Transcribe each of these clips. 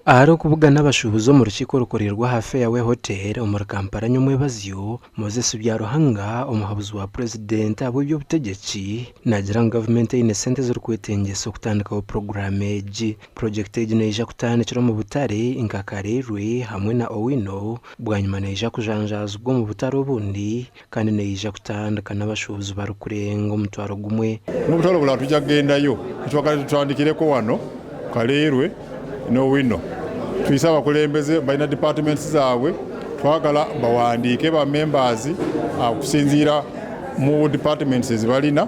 Ahari okubugana abashuubuzi omu rukiiko orukoreirwe aha Fairway Hotel omuri Kampala nyomwebazyo, Moses Byaruhanga, omuhabuzi wa Purezidenti ahabw'eby'obutegyeki naagira ngu gavumenti eine sente ezirikwetengyesa okutandikaho puroguraamu egi. Purogyekiti egi neija kutandikira omu butare nka Kalerwe hamwe na Owino, bwanyima neija kujanjaazibwa omu butare obundi kandi neija kutandika n'abashuubuzi barikurenga 1000. N'obutare obulala twija kugendayo. Nitwagala tutandikireko wano Kaleerwe n'Owino. Twise abakulembeze balina departments zaabwe, twagala bawandiike ba members okusinziira mu departments ezibalina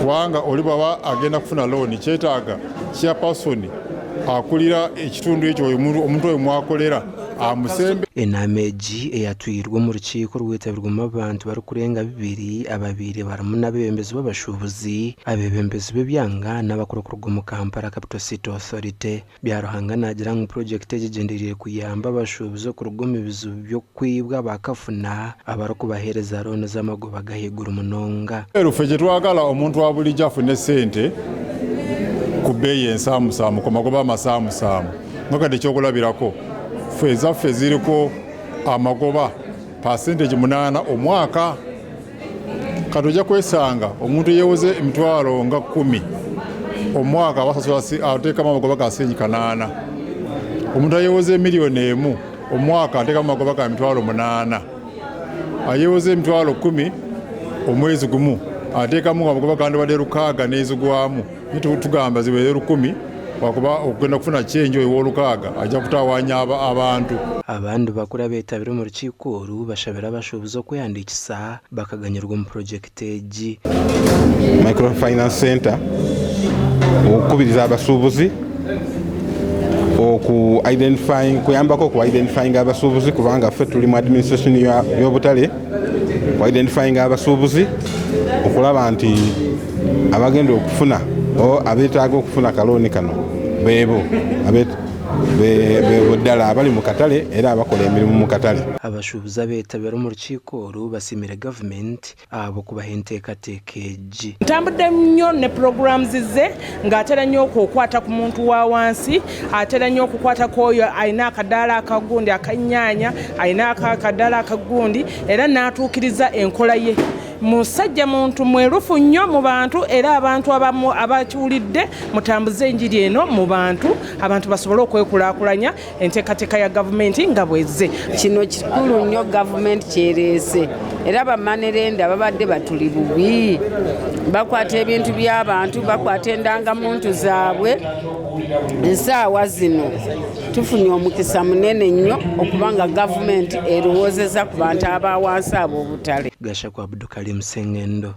kubanga oli bwaba agenda kufuna loan kyetaaga chairperson akulira ekitundu ekyo omuntu oyo mwakolera amusembe. Enaama egi eyatwirwe omu rukiiko orwetabirwemu abantu barikurenga bibiri ababaire barimu n'abeebembezi b'abashuubuzi, abeebembezi b'ebyanga n'abakuru kuruga omu Kampala Capital City Authority. Byaruhanga naagira ngu purogyekiti egi egyendereire kuyamba abashuubuzi okuruga omu bizibu by'okwibwa bakafuna abarikubaheereza looni z'amagoba g'ahaiguru munonga. Ffe kyetwagala omuntu wa bulijjo afune sente ku bbeeyi ensaamusaamu ku magoba amasaamusaamu. Nga kati ekyokulabirako ffe ezaffe ziriko amagoba percentage 8 omwaka. Kati ojja kwesanga omuntu eyewoze emitwalo nga 10 omwaka abasasula ateekamu amagoba ga siringi 800. Omuntu ayewoze 1 million omwaka ateekamu amagoba ga 800,000. Ayewoze emitwalo 10 omwezi gumu ateekamu amagoba gandibadde 600 n'ezigwamu. Tugamba zibeere 1000 wakuba okugenda kufuna change oyo ow'olukaaga ajja kutawaanya abantu. Abandi bakuru abeetabire omu rukiiko oru bashabire abashuubuzi okwehandiikisa bakaganyirwa omu purogyekiti egi. Microfinance Center okukubiriza abasuubuzi oku identifying, kuyambako oku identifying abasuubuzi, kubanga ffe tuli mu administration y'obutale, ku identifying abasuubuzi okulaba nti abagenda okufuna o abeetaaga okufuna kalooni kano beebo beebo ddala abali mu katale era abakola emirimu mu katale. Abashuubuzi abeetabire omu rukiiko oru basiimire gavumenti ahabw'okubaha enteekateeka egi. Ntambudde nnyo ne programs ze ng'atera nnyo okukwata ku muntu wa wansi, atera nnyo okukwata ku oyo alina akadaala akagundi akannyaanya, alina akadaala akagundi, era n'atuukiriza enkola ye. Musajja muntu mwerufu nnyo mu bantu, era abantu abamu abakiwulidde mutambuze enjiri eno mu bantu, abantu basobole okwekulaakulanya enteekateeka ya gavumenti nga bwezze. Kino kikulu nnyo gavumenti kyereese, era ba money lender babadde batuli bubi, bakwata ebintu by'abantu, bakwata endangamuntu zaabwe. Ensaawa zino tufunye omukisa munene nnyo okubanga gavumenti erowoozeza ku bantu abawansi ab'obutale. Gashakwa Abdukarim Sengendo.